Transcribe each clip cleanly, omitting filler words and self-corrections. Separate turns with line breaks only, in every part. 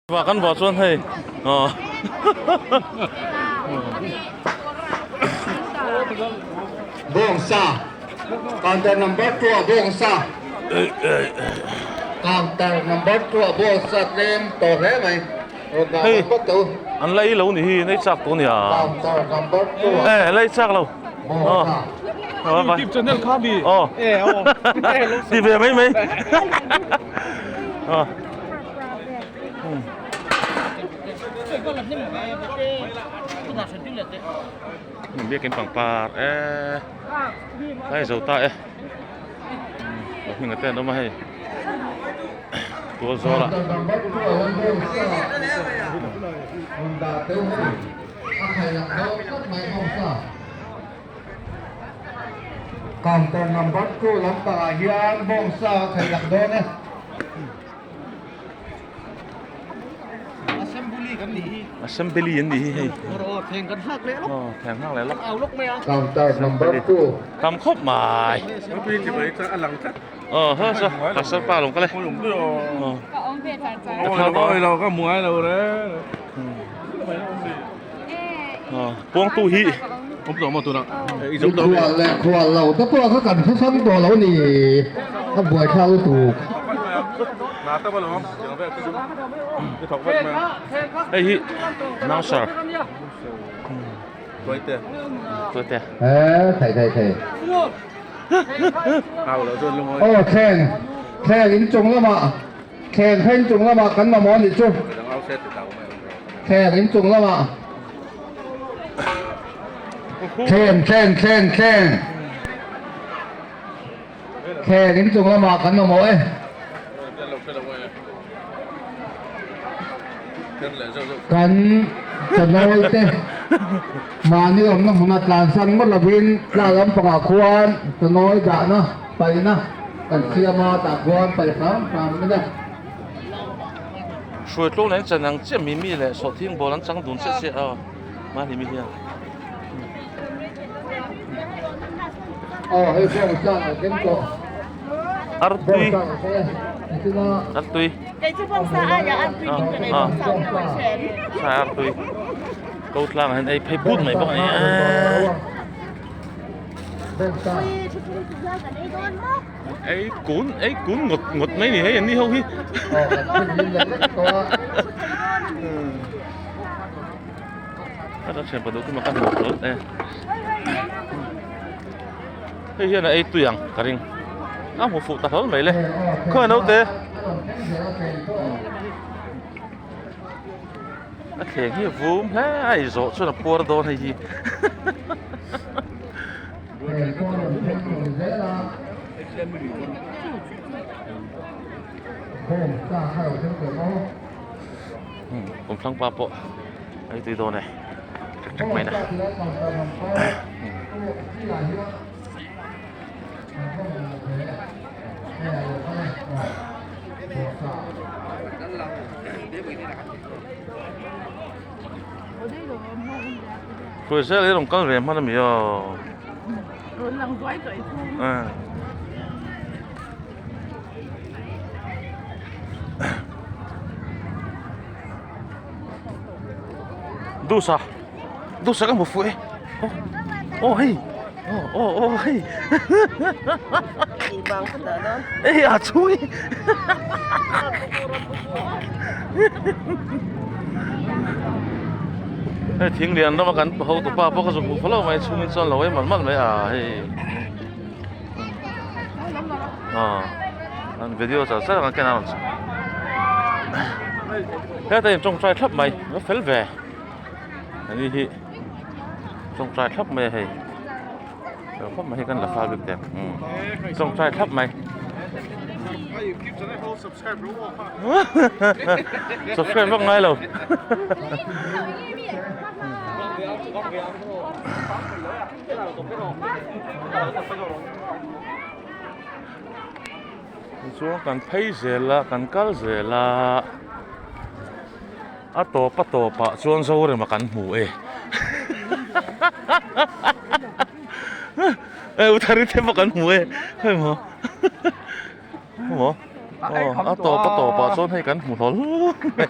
Vah kan vah chuan hei aw
Bawngsa counter number 2 ah bawngsa counter number 2 ah bawngsa tlem tawh hle mai rawn dah
Hei
vat vat teh u.
an la ei lo ni hi nei chak tawh nia
Counter number 2 ah
eh la ei chak lo
bawngsa.
Aw
YouTube channel kha mi
aw
eh aw
ti ve mai mai aw. Biakin pangpar e lai zo ta e lo hming a te an awm a hei tual zawlah.
Counter number 2 lampangah hian bawngsa a khailak dawn e.
Assembly an nih hi hei aw theng nghak leh lawk
Counter number 2.
Tam khawp mai aw ha sa pastor pa lawng kal e aw puangtu hi
Mikhual leh khual lo te pawh kha kan hre hrang tawh lo ni, a buaithlak lutuk.
Hei hi announcer Tuaite.
He thei thei thei. Aw thleng thleng inchung lamah thleng kha inchung lamah kan mamawh a nih chu. Thleng inchung lamah. Thleng thleng thleng thleng Thleng inchung lamah kan mamawh e. Kan chanawi te mahni awmna hmuna tlansan ngawt lovin tla lampangah khuan chanawi dahna paihna kan siam a tah khuan paih hram hram mai a.
Hruai tlawng leh an chan ang chiah mi mi leh sawhthing bawl an chang dun chiah chiah a mahni mi hian.
Aw hei bawng sang a thleng tawh.
Artui artui.
Kei chu bawng sa aia artui min ka nei bawng sa awm lo chen.
Sa artui. Ko tlang ah hian ei phei but mai bawk a ni a. Ei kun ei kun ngawt ngawt mai ni hei an ni ho hi. Ka thian pa duh khi ka hmu hlawl e. Hei hian a ei tui ang ka ring. A hmu fuh ta hlawl mai le. Khawngaih naute. A thleng hi a vum hle a ei zawh chuan a puar dawn hei hi. Kumthlang pa pawh a ei tui dawn e ṭek ṭek mai na. Hruaizela hi rawn kal ve hman a mi aw.
Rawn lang zuai zuai chu.
Dusa Dusa ka hmu fuh e aw aw hei aw aw aw hei ei a chhui hei thing lian rama kan hotu pa pawh ka zuk hmu fo lo mai chhungin chuan lo ei malh malh mai a hei aw an video char char ang a ken a rawn heta in tawngtai thlap mai a fel ve ani hi tawngtai thlap mai a hei fel khawp mai hi kan la fal bik teh umm tawngtai thlap mai subscribe vak ngai lo. Tichuan kan phei zel a kan kal zel a a tawp a tawp ah chuan Zorema kan hmu e e u thari te pawh kan hmu e khawi maw khawi maw. Aw a tawp a tawp ah chuan hei kan hmu hlawl mai.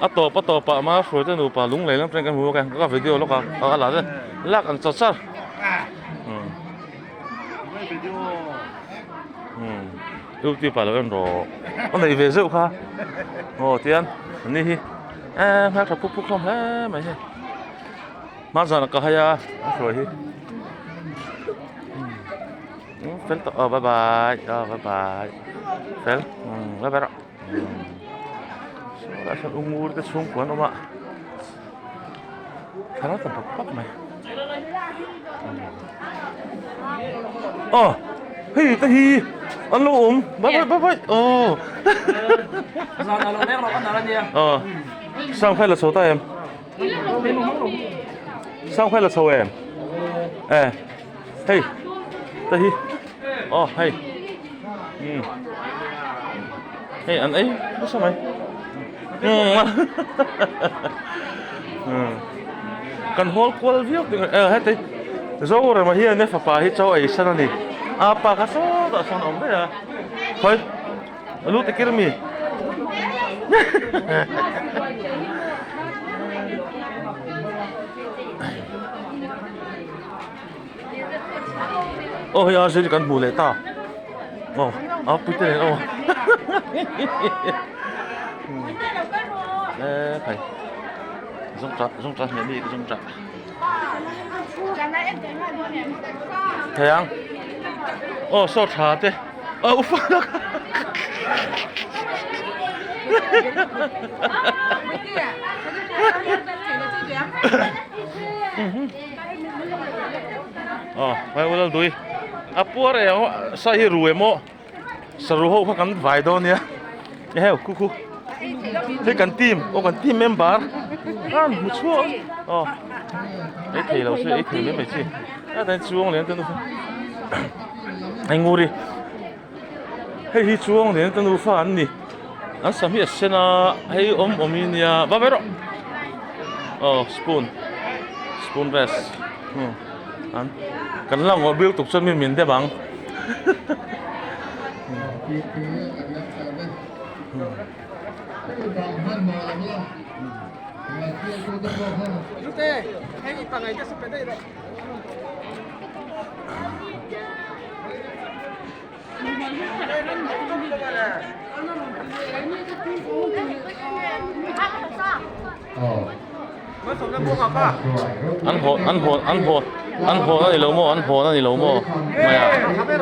A tawp a tawp ah ma hruai te nupa lunglei lam atangin kan hmu bawk e ka video lawk a a la lak ang chawt char. Youtube ah lo en rawh a neih ve zeuh kha aw tian ani hi eee hmel tha phuk phuk hlawm hle mai hei hmanzan ah ka hai a a hruai hi umm fel tawh aw bye bye aw bye bye fel umm bye bye rawh umm sawlai sawn u ngur te chhungkua an awm a thla ta bawk bawk mai aw hei te hi an lo awm bye bye bye bye aw aw sang phai la chho ta em sang phai la chho em e hei te hi aw hei um hei an ei nasa mai Kan hawl kual viau tih eh heti Zorema hian e fapa hi chaw ei san a ni a pa kha sawtah sawn a awm daih a khawi a lu tikir mi aw hei a zir kan hmu leh ta aw a puite nen aw e khai zung tah zung tah hmeh mi zung tah thei ang aw saw tha te aw ufa Aw hmai ula dui a puar e sa hi ru emaw saru ho kha kan vai dawn nia eheu khu khu hei kan team aw kan team member an hmu chhuak aw ei thei lo se ei thei mai mai chi a tain chuang leh an nufa hei nguri hei hi chuang leh an nufa an ni an sam hi a sen a hei awm awm hi nia va ve rawh aw spoon spoon rest an kan la ngawh bil tuk chuan mi min dep ang. An hawn an hawn an hawn an hawn a ni lo maw an hawn a ni lo maw mai a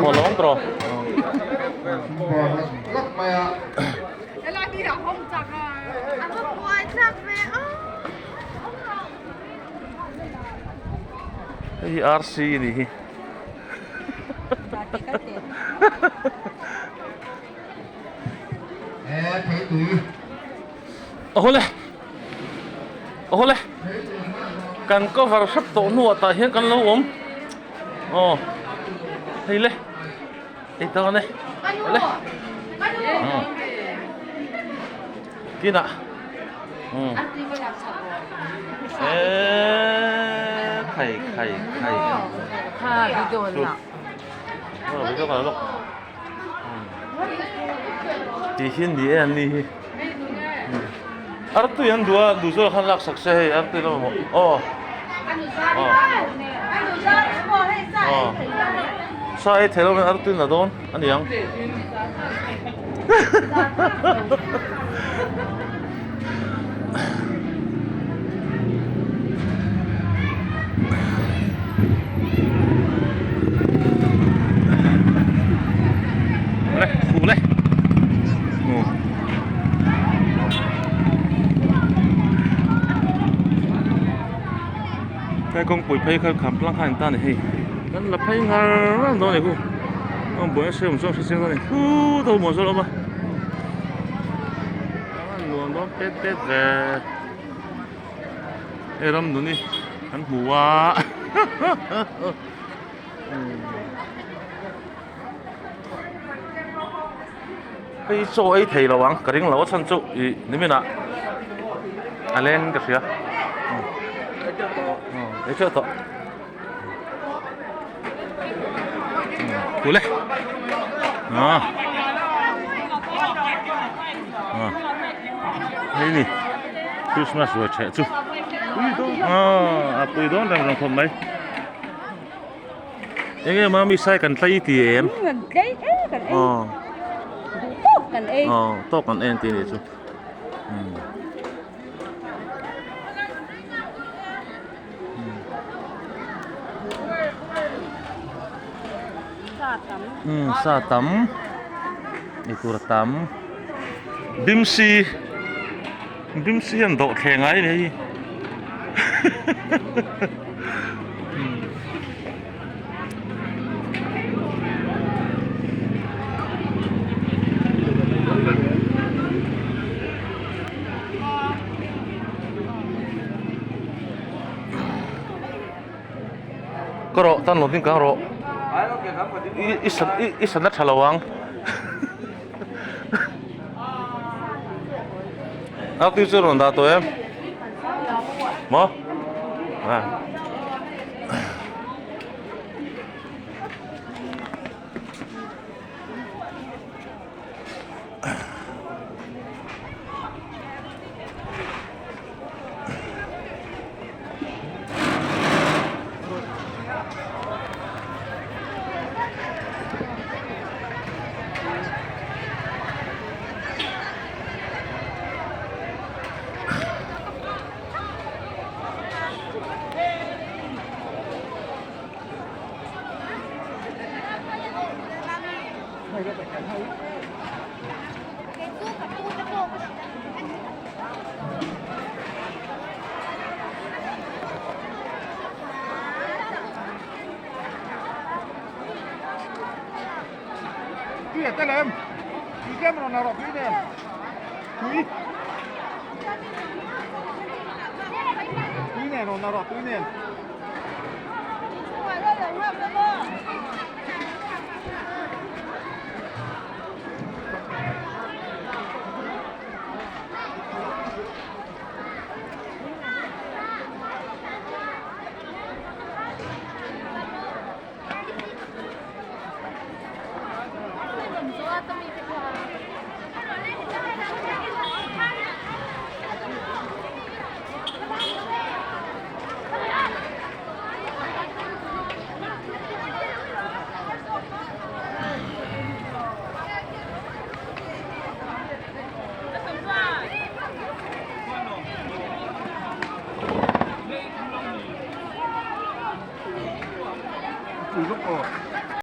hawn lo ang tawh Hei hi RC a nih hi. Awle awle kan cover hrep tawh hnuah tah hian kan lo awm aw hei le hei dawn e awle Kinah umm eee khai khai khai chu video ka la lawk tih hi ni e an ni hi artui an duh a duh zawk khan lak sak se hei artui la mamawh aw aw aw sa ei thei lovin artui la dawn a ni ang. Le khu le He kawngpui phei kha kham tlang kha an ta a ni hei kan la phei ngar ngar dawn a ni khu a buai a hreawm zawk hre chiang dawn a ni khu to maw zawk a awm a a nuam dawn pet pet ve hei ram nun hi kan hmu a Hei hi chaw ei thei lo ang ka ring lo a chhan chu ih nimin ah a leng ka hria ei teuh tawh. Kule ah ah hei ni Christmas ruai ṭheh chu ah a pui dawn reng reng khawp mai eng nge mami sai kan tlai ti em
kan tlai e kan ei duh tawk kan ei
tawk kan ei an ti a nih chu. Sa tam eitur a tam bimsi bimsi hian dawhthleng ai a ni hei Ka rawh tan lo ding kang rawh i i sana tha lo ang a tu chu rawn dah tawh em maw a.